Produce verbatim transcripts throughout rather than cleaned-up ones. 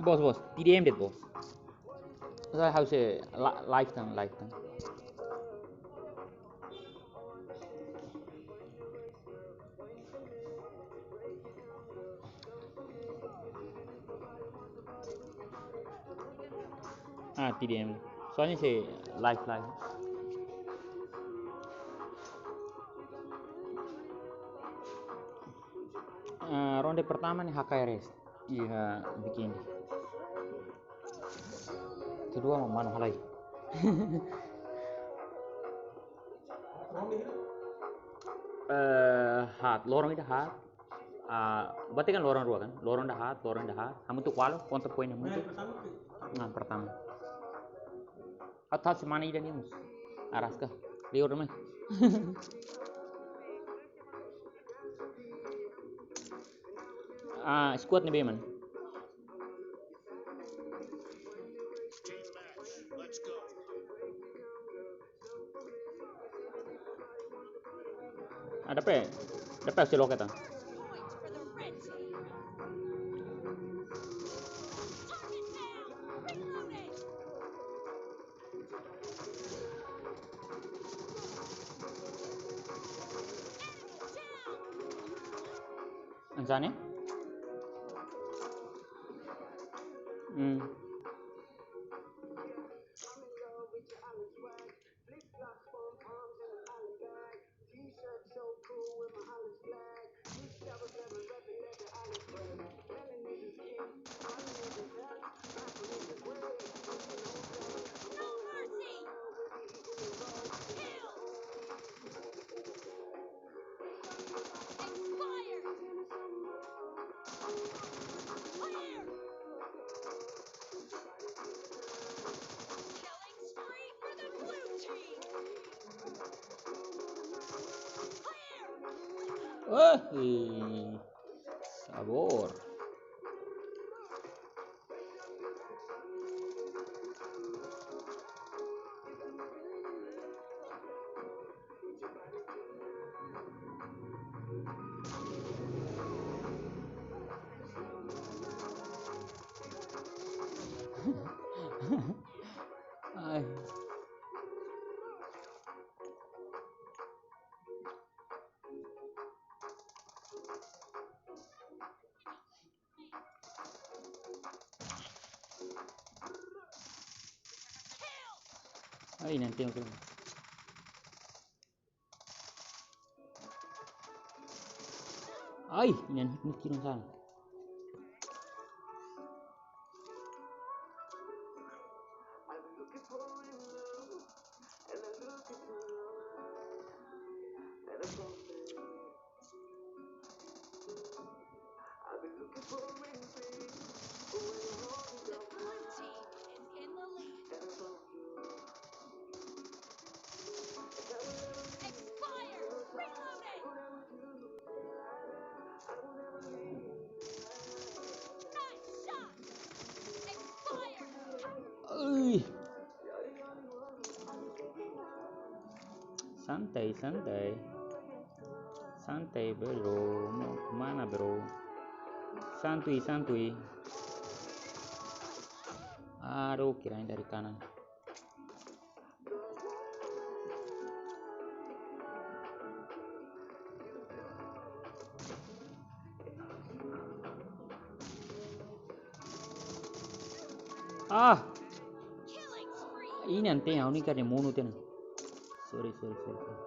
Bos, bos, T D M de'it, bos. Saya harus, eh, la-, live tan, live tan. Ah, T D M. Soalnya saya live, live. Ah, ronde pertama ne'e H K R S. Iha bikin. Kedua mano halai. Eh, haat, loron ida haat. Ah, berarti kan loron rua kan? Loron ida haat, loron ida haat. Hamutuk ualu, konta poin hamutuk. Nah, pertama. Atau semana ida ne'e mós. Araska. Liur mai. Ah, squad ne'ebé, man? Ah, dapat, dapat si loket ah. Hanesan ne'e? Hmm. Oh, ih. Sabór. Ai. Ai, nanti aku. Ai, inan hit mut kiron sana. Ui. Santai, santai. Santai, bro. Mau kemana, bro? Santuy, santuy. Aduh, kirain dari kanan. Ah. Inan, tenke ha'u-nia kaer ne'e monu tiha ona. Sorry, sorry, sorry, sorry.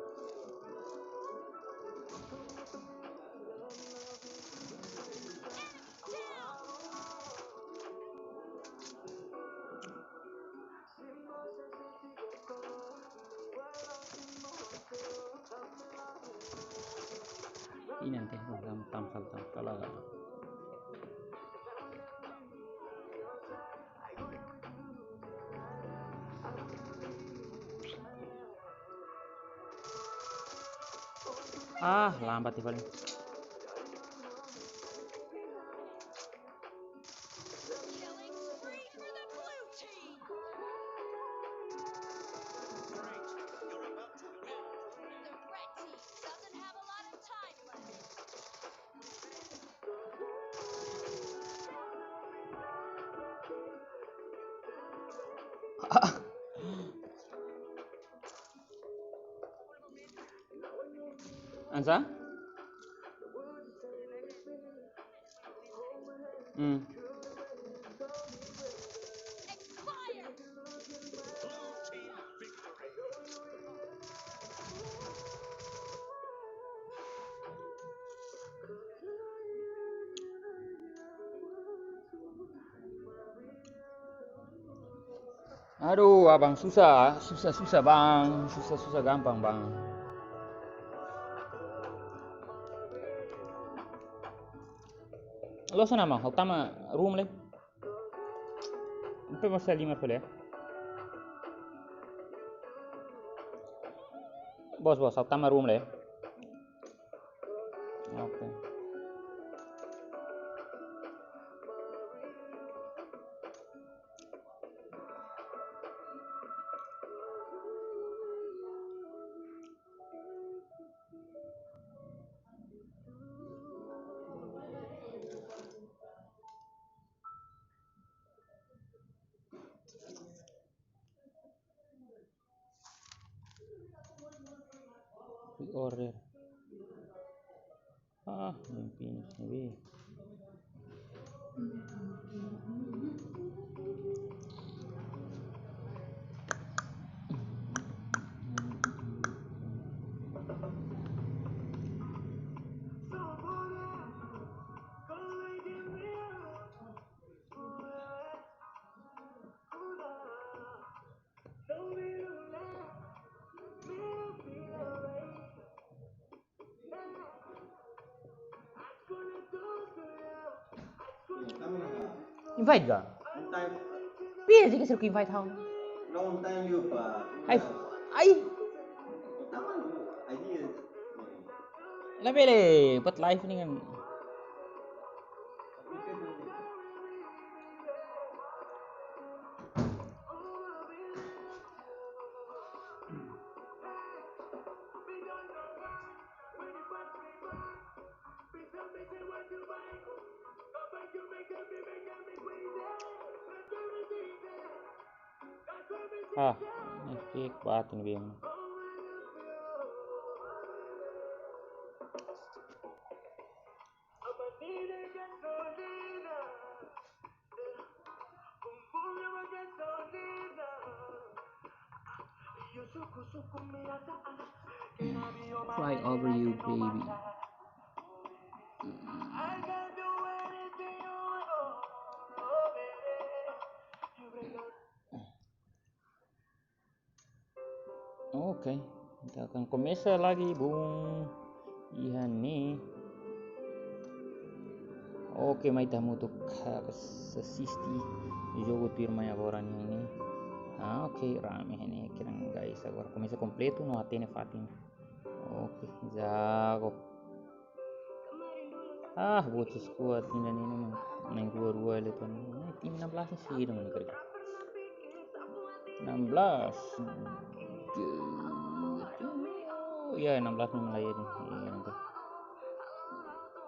Inan tenke, tam, tam, sal, tam, kala, kala. Ah, lambat tiha fali. Ansa? Hmm. Aduh, abang, susah, susah, susah, bang, susah, susah, gampang, bang. Lo sana mah, ha'u tama room le. Empe masa lima pele. Bos, bos, ha'u tama room le. Oke. Pre-order. Ah, mimpi ini. Invite ga? Long time. Pia jika seru invite hau. Long time you pa. Ai, ai. Taman idea. Labele, buat live ini kan. Ah, ini fake banget ini, Bang. Fly over you, baby. Oke, ita akan komesa lagi, bung. Iha ne'e. Oke, mai ita hamutuk, ah, asiste jogu tuirmai agora nian ne'e. Ah, oke, rame ne'e, kiran guys, agora komesa kompletu no hatene fatin. Oke, zago. Ah, boot squad ida-ne'e na'in, na'in rua-rua le tuan. Eh, tim enam belas ne'e seidauk mana kira. Enam belas. Ya, enam belas ne'e mulai ini. Iya, nanti.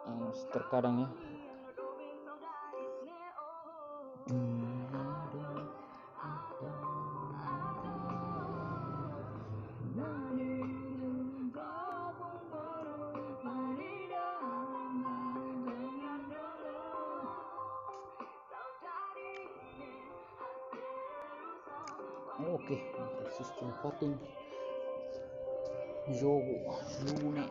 Hmm, terkadang ya. Oke, sistema voting. Jogu, jogu ne'e.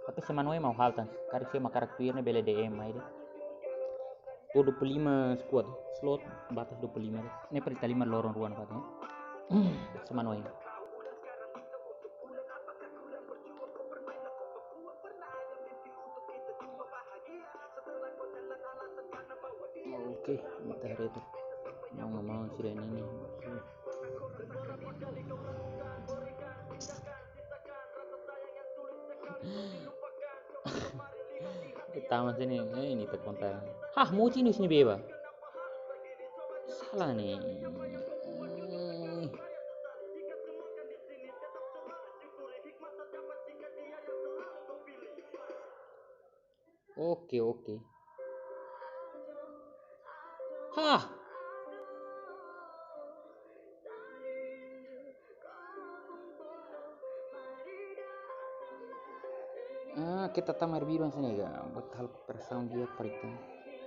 Tapi semana oin mau hal tan, karik se mak karik tuir ne'e bele D M mai de'it. Dua puluh lima squad, slot batas dua puluh lima. Ne'e para ita lima loron rua na fatin. Semana oin. Oke, ita haree to'ok. Mau nggak mau sudah ini nih. Oke. Ita masih nih, eh, ini terkontak. Hah, mau sini sini beba. Salah nih. Oke, oke. Hah. Ah, keta tama arbiru hanesan ne'e ka. Buat halo pressão di'ak para ita.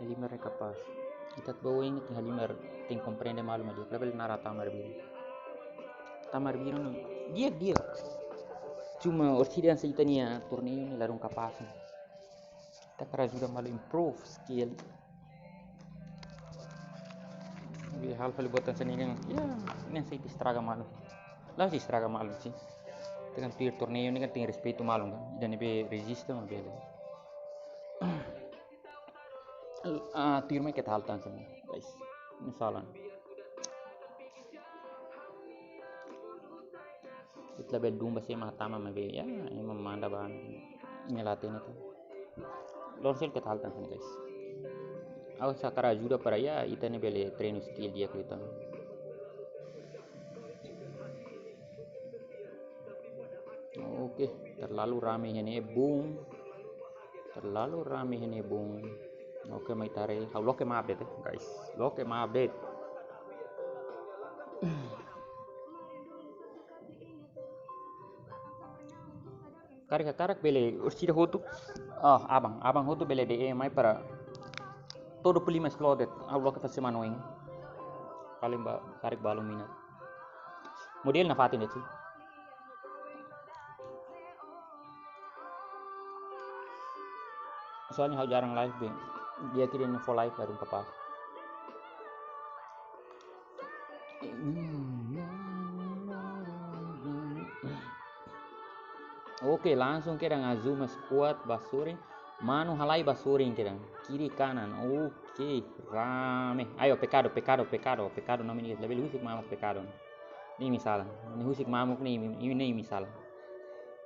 Halimar ne'e kapás. Ita bá ingat Halimar tenke komprende malu mak di'ak. Labele nara tama arbiru. Tama arbiru ne'e di'ak, di'ak. Cuma orsida hanesan ita-nia torneiu ne'e la dún kapás. Ita hakarak ajuda malu improve skill. Ne'ebé halo fali buat hanesan ne'e kan, ya, ne'e sei estraga malu. La'ós estraga malu sih. Ita kan tuir torneiu ne'e kan tenke respeitu malu kan. Ida ne'ebé reziste mak bele. Ah, tuir mai keta halo tan hanesan ne'e, guys. Misalnya. Ita labele dún ba sé mak tama maibé, ya, ema manda ba nia la hatene tan. Lonsel keta halo tan hanesan ne'e, guys. Ha'u hakarak ajuda para, ya, ita-nia bele treinu skill di'ak liután. Oke, terlalu rame iha ne'e, bung. Terlalu rame iha ne'e, bung. Oke, mai tare. Ha'u loke maaf de'it, guys. Loke maaf de'it. Karik, karik bele, orsida hotu. Ah, aban, aban hotu bele D M mai para todo pulima exploded. Ha'u loke fase manoin. Paling ba, karik balun mina. Model nafatin de'it sih. Soalnya ha'u jarang live be. Di'ak ida ne'e fó live la dún kapás. Oke, langsung kedan Azuma Squad bá sorin. Manu Halai bá sorin kedan. Kiri kanan. Oke, rame. Ayo, pekadu, pekadu, pekadu, pekadu, nome ni, labele husik mamuk pekadu. Ne'e imi sala. Ne'e husik mamuk ne'e imi, ne'e imi sala.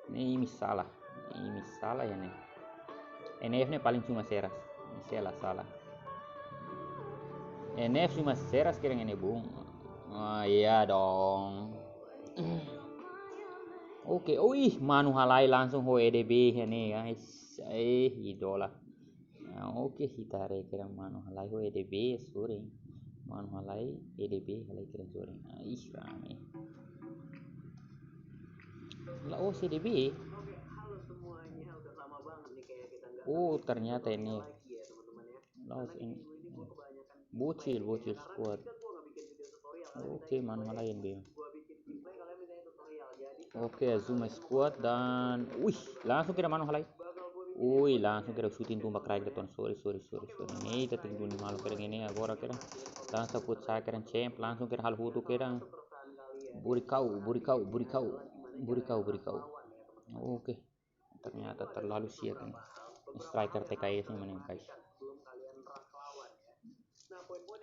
Ne'e imi sala. Ne'e imi sala iha ne'e. N F ne'e paling cuma seras. Sela sala. N F cuma seras kedan ne'e, bung. Ah, iya dong. Oke, oh ih, Manu Halai langsung ho E D B iha ne'e, guys. Eh, idola. Ah, oke, ita haree kedan Manu Halai ho E D B sorin. Manu Halai E D B halai kedan sorin. Ah, ih, rame. La'ós E D B. Oh, ternyata ini. La'ós ini. Bocil, Bocil Squad. Oke, Manu Halai N B. Oke, Azuma Squad dan, wih, langsung kedan Manu Halai. Ui, langsung kedan shooting tumba crack de'it ona. Sorry, sorry, sorry, sorry. Ne'e ita tenke duni malu kedan ne'e agora kedan. Langsung put sa kedan champ, langsung kedan halo hotu kedan. Buri kau, buri kau, buri kau. Buri kau, buri kau. Oke. Ternyata terlalu siap ini. Striker T K S ini main, guys.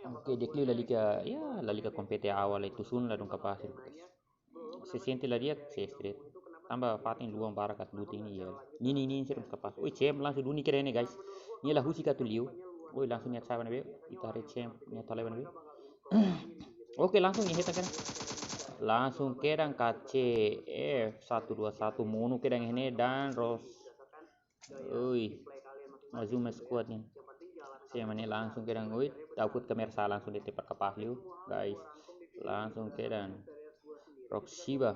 Oke, Dekliu lalika, ya, lalika kompete awal itu sun la dún kapás, guys. Se sente la di'ak, se straight. Tanba fatin luan barak atu luta ini, ya. Nini, nini, será kapás. Oi, champ langsung duni kedan ne'e, guys. Nia la husik atu liu. Oi, langsung nia saba ne'ebé. Ita haree champ nia tale ne'ebé. Oke, langsung nia hetan kedan. Langsung kedan K C F satu dua satu monu kedan iha ne'e dan Ros. Ui. Azuma Squad ne'e. Sé mak ne'e langsung kedan, ui. Takut kamera sa langsung de'it para kapás liu, guys. Langsung kedan. Rock Shiba.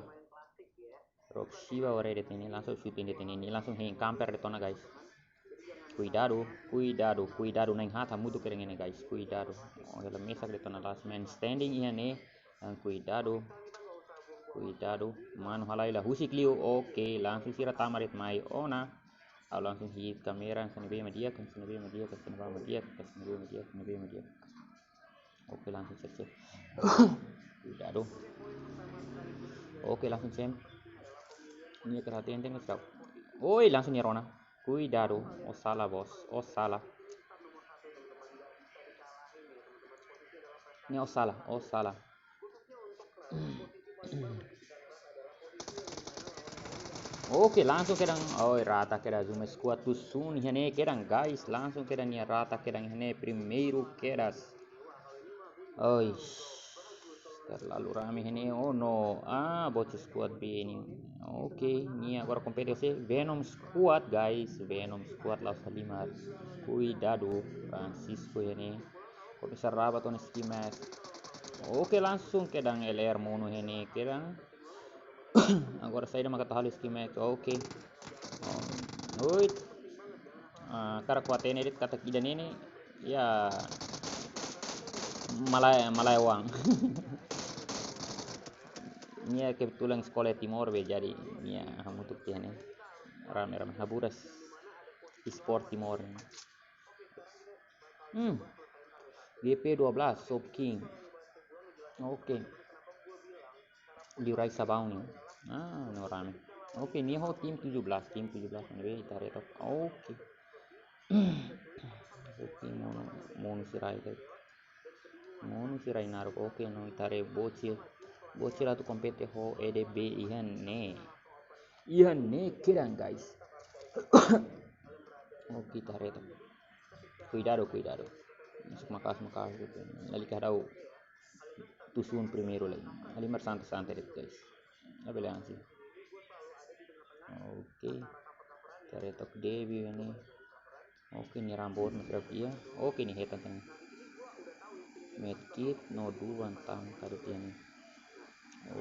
Rock Shiba wara de'it ne'e, langsung shooting de'it ne'e, langsung hein camper de'it ona, guys. Kuidadu, kuidadu, kuidadu, na'in haat hamutuk kedan ne'e, guys. Kuidadu. Oh, hela mesak de'it ona, last man standing iha ne'e. Dan kuidadu. Kuidadu. Manu Halai la husik liu. Oke, langsung sira tama de'it mai ona. Ha'u langsung hit kamera, hanesan ne'ebé mak di'ak, hanesan ne'ebé mak di'ak, hanesan ne'ebé mak di'ak, hanesan ne'ebé mak di'ak, hanesan ne'ebé mak di'ak. Oke, langsung cek, cek. Kuidadu. Oke, langsung champ. Nia kera tenten, guys, kau. Oi, langsung nia rona. Kuidadu. Oh, salah, bos. Oh, salah. Nia, oh salah, oh salah. Oke, langsung kedan. Oi, rata kedan Zuma Squad Tusun iha ne'e kedan, guys. Langsung kedan, nia rata kedan iha ne'e primeiru kedas. Oi, terlalu rame iha ne'e. Oh no. Ah, Bocil Squad B ne'e. Oke, nia agora kompete ho Venom Squad, guys. Venom Squad la'ós halimar. Kuidadu, Francisco iha ne'e. Komisaris Rabat ona Ski Mask. Oke, langsung kedan L R Mono iha ne'e kedan. Agora saida maka atu halo Ski Mask. Oke. Oh, oi. Ah, karik kuat ne'e de'it katak ida-ne'e ne'e. Ya. Malai, malai uang. Nia kebetulan sekolah Timor be, jadi nia hamutuk iha ne'e. Rame-rame haburas. Sport Timor. Hmm. G P dua belas, Sob King. Oke. Liurai Sabau ne'e. Ah, no rame. Oke, nia ho tim tujuh belas, tim tujuh belas, mana be, ita haree took. Oke. Sob King Mono, Mono sira ita. Mono sira ita naruk. Oke, no ita haree Bocil. Bocil atu kompete ho E D B iha ne'e. Iha ne'e kedan, guys. Oke, ita haree took. Kuidadu, kuidadu. Masuk makas, makas gitu. Lalika hadau Tusun primeiru lai. Halimar santai-santai de'it, guys. Labele ansi. Oke. Ita haree took Devi iha ne'e. Oke, nia rambut masih rapi ya. Oke, nia hetan tiha ona. Medkit no duan tan karik iha ne'e.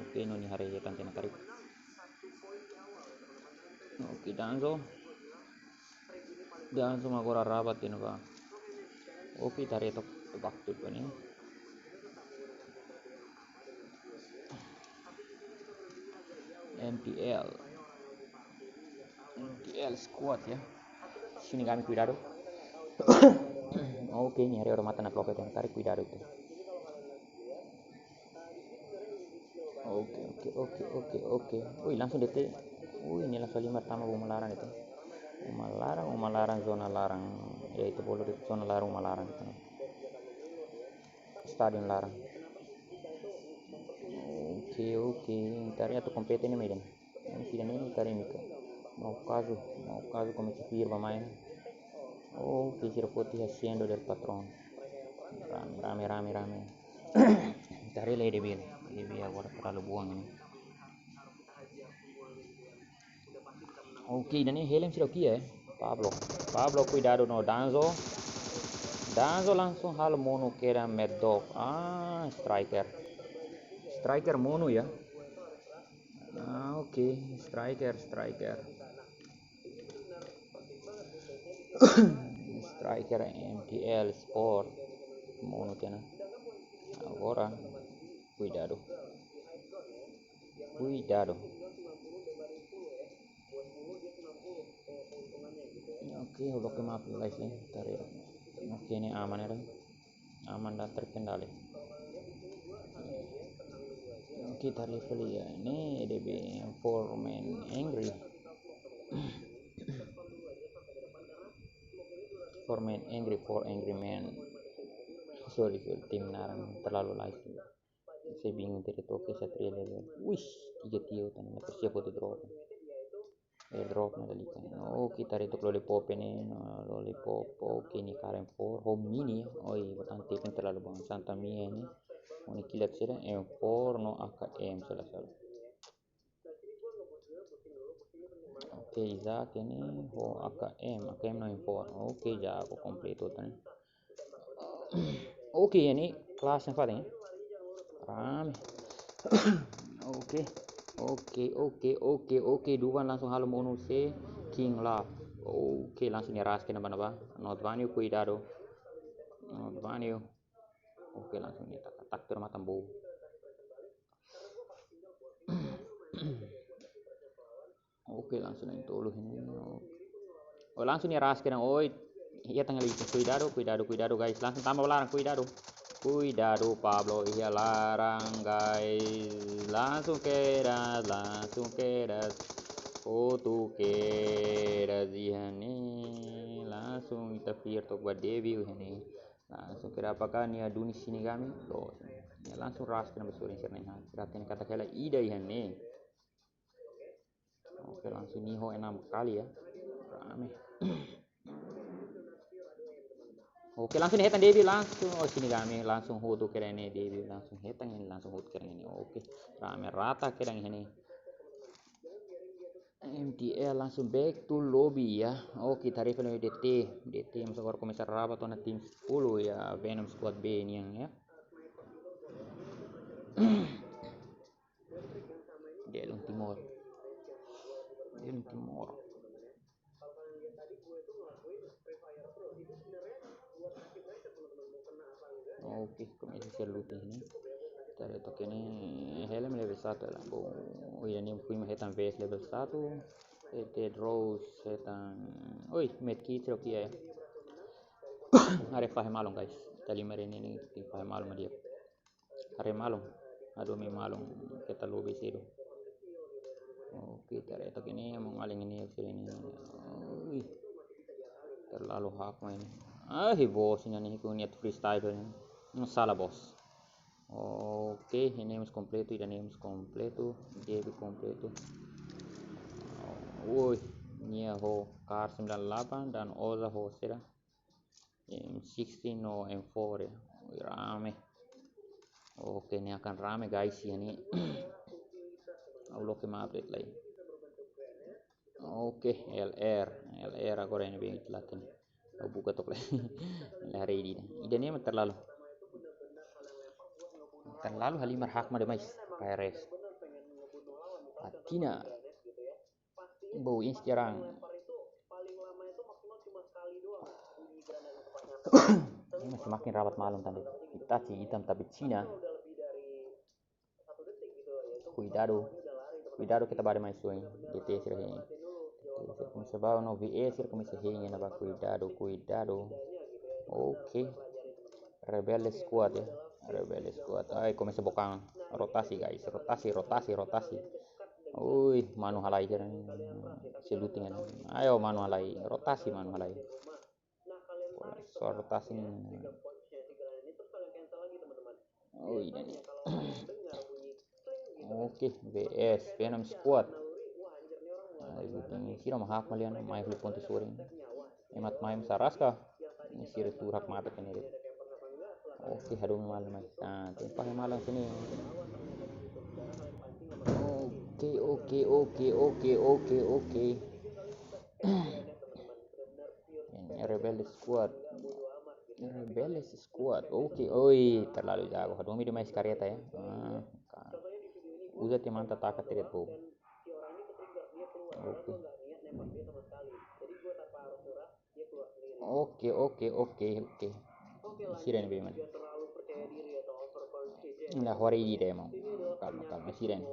Oke, no nia haree hetan tiha ona karik. Oke, Danzo. Danzo mak agora Rabat tiha ona ba. Oke, ita haree took waktu ba ne'e. M T L. M T L Squad ya. Shinigami, kuidadu. Oke, nia haree odamatan nakloke tiha ona karik, kuidadu ita. Oke, oke, oke, oke, oke. Ui, langsung D T. Ui, nia langsung halimar tama ba uma laran de'it. Uma laran, uma laran, zona laran. Ya, ita bolu de'it zona laran, uma laran de'it. Stadion laran. Oke, oke. Ita haree atu kompete ne'e mai de'it. Ida-ne'e ita haree imi ka. Mau kazu, mau kazu komete fir ba mai. Oh, oke, sira foti haciendo del patrón. Rame, rame, rame, rame. Ita haree lai E D B, E D B agora terlalu buang ne'e. Oke, ida-ne'e helm sira o kia, eh? Pablo. Pablo, kuidadu no Danzo. Danzo langsung halo Mono kedan Mad Dog. Ah, Striker. Striker Mono ya. Ah, oke. Striker, Striker. Striker M T L Sport. Mono tiha ona. Agora, kuidadu. Kuidadu. Oke, oke, maaf, guys, ya. Ita haree. Oke, ne'e aman ya, aman dan terkendali. Oke, ita haree kali ya. Ne'e E D B, Four Man Angry. Four Man Angry, Four Angry Man. Sorry, sorry, tim naran terlalu laju. Saya bingung tadi toke Satria level. Wih, tiga tio tan, tersiap foto drop. Eh, drop na tadi kan. Oh, ita haree took Lollipop ne'e, no, Lollipop. Oke, nia karen four, home mini. Oh, iya, batang tipen terlalu bang. Santa Mia ne'e. Oh, nia kilat sira, M four no A K M salah satu. Oke, Isaac ne'e ho A K M, A K M no M four. Oke, jago kompletu tan. Oke, iha ne'e kelas yang paling rame. Oke, oke, oke, oke, oke. Duvan langsung halo Mono C, King Love. Oke, langsung nia ras kedan ba ne'ebá. Not Vanio, kuidadu. Not Vanio. Oke, langsung nia tak, tak termatan bou. Oke, langsung nia tolu ini. Oh, langsung nia ras kedan. Oi, iha tanggal itu. Kuidadu, kuidadu, kuidadu, guys. Langsung tama ba laran, kuidadu. Kuidadu, Pablo iha laran, guys. Langsung kedas, langsung kedas. Foto kedas iha ne'e. Langsung ita fir took ba Devi iha ne'e. Langsung kira apakah nia duni Shinigami? Loos. Nia langsung ras kena ba sorin sira-ne'e. Sira hatene katak hela ida iha ne'e. Oke, langsung nia ho enam kali ya. Rame. Oke, langsung hetan Devi langsung. Oh, Shinigami langsung hotu kira ne'e Devi langsung hetan ini langsung hotu kira ne'e. Oke, rame rata kira ne'e. M T L langsung back to lobby ya. Oke, tarik dulu D T. D T yang agora komesa rabat ona tim sepuluh ya. Venom Squad B nian ya. Delon Timor. Delon Timor. Oke, komesa sira looting ne'e. Tare toke ne'e helm level satu lah. Bo, oh ya, ne'e kui hetan vest level satu. Ete Rose hetan. Oi, medkit sira kia ya. Haree fahe malu guys. Tali mare ne'e ne'e fahe malu mak di'ak. Haree malu, hadomi malu, keta lobby sedu. Oke, tare toke ne'e, mau ngaling ini, sira ini. Ui, terlalu hak main. Ah, hi bos, ini nih, ku niat freestyle ini. Salah bos. Oke, ini mus kompletu, ini mus kompletu, J B kompletu. Woi, nia ho kar sembilan delapan dan Oza ho sira. M sixteen no M four ya. Wih, rame. Oke, ini akan rame guys ya nih. Au loke ma update lagi. Oke, L R. L R agora ini bem telat ini. Au buka tok lagi. Lari di. Ida ne'e terlalu. Terlalu halimar hak ma demais. K R S. Atina. Bau ini sekarang. Ini semakin rabat malu tadi. Itachi hitam tapi Cina. Kuidadu. Kuidadu keta bá demais suin. D T sira ini. Sira komesa bá no V S sira komesa henge na ba kuidadu, kuidadu. Oke. Rebelde Squad ya. Rebelde Squad. Ai, komesa bokan. Rotasi guys, rotasi, rotasi, rotasi. Ui, manu halai kira. Seluting. Ayo manu halai, rotasi manu halai. Só rotasi. Ui, ini. Oke, V S, Venom Squad. Ai, bukan sira mak hak malian, mai hulu pontu sorin. Emat mai masa raska. Ini sira tuur hak mata kene. Oke, hadomi malu mai. Nah, tempa malu sini. Oke, oke, oke, oke, oke, oke. Ini Rebelde Squad. Rebelde Squad. Oke, oi, terlalu jago. Hadomi demais kareta ya. Ah, ka-, uza teman tataka teret bo. Oke. Oke, oke, oke, oke. Sira ne'ebé mana? Nda hore ide mau. Kalma, kalma, sira ne'e.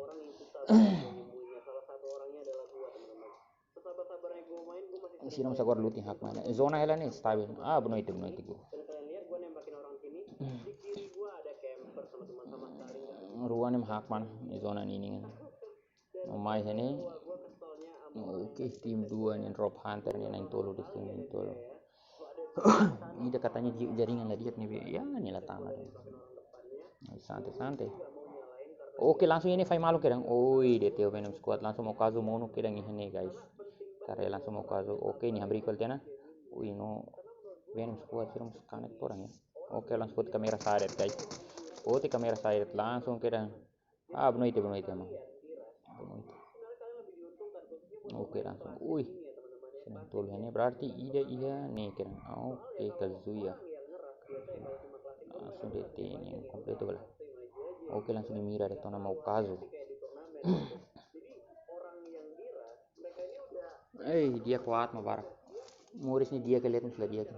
Sira masa agora looting hak mana? Zona hela ne'e stabil. Ah, boa noite, boa noite, go. Rua ne'e hak mana? Zona ne'e. Mai hene. Oke, tim dua ne'e drop hunter ne'e na'in-tolu di tim na'in-tolu. Ida katanya ji-, jaringan la di'ak ne'ebé. Ya, ne'e la tama. Santai, santai. Oke, langsung ini fai malu kedang. Oi, D T O Venom Squad langsung mau kazu monu kedang ini guys. Tare langsung mau kazu. Oke, ini hamri kual tena. Ui, no. Venom Squad sira mus kanek orang ya. Oke, langsung foti kamera sa'e de'it guys. Foti kamera sa'e de'it langsung kedang. Ah, boa noite, boa noite, mano. Boa noite. Oke, langsung. Ui. Sira na'in-tolu ne'e berarti ida iha ne'e kira. Oke, Kazuya. Langsung D T ne'e kompletu bala. Oke, langsung mira de'it ona mau kazu. Eh, di'ak kuat mak barak. Moris ne'e di'ak ke lihat sudah di'ak.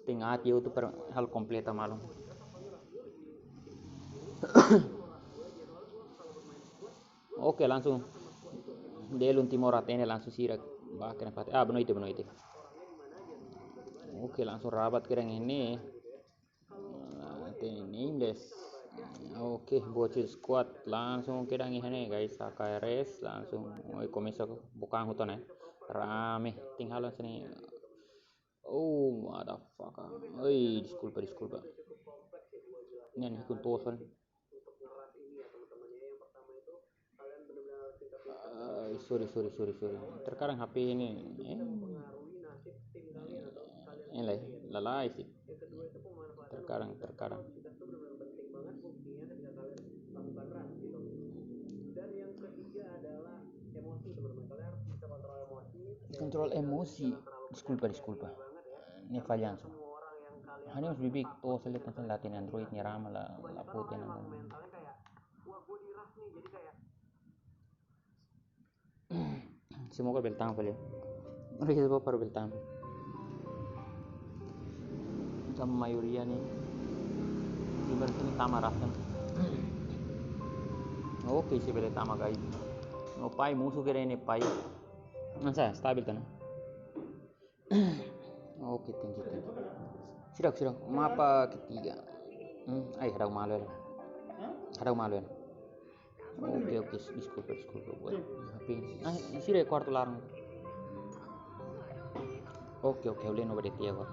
Tengah tiu tu per hal kompleta malu. Oke, langsung. Delon Timor hatene langsung sira bá kena pate. Ah, boa noite, boa noite. Oke, langsung rabat kedang ini. Ah, hatene inglés. Oke, Bocil Squad langsung kedang ini guys, A K R S langsung. Oi, komesa bukan hutan ya. Rame, tinggal sini. Oh, motherfucker. Oi, deskulpa, deskulpa. Ne'e, ne'e, ikun tosan. Ai, sorry, sorry, sorry, sorry. Terkadang H P ne'e, eh, eh, la, lalais. Terkadang, terkadang. Kontrol emosi. Deskulpa, deskulpa. Ne'e fallansu. Hanya harus bibik, to'o sele tension latin Android ne'e rama la, la poten. Semoga bele tama fali. Oke, semoga para bele tama. Sama maioria ne'e. Gamer ne'e tama rasen. Oke, sei bele tama, guys. No pai, musu kira ne'e pai. Nasa, stabil tan. Oke, thank you, thank you. Sudah, sudah. Mapa ketiga. Hmm, ai, hadau malu ya. Hadau malu ya. Oke, oke, deskulpa, deskulpa buat H P. Ah, sudah, kuartu laran. Oke, oke, uleno bade tiago.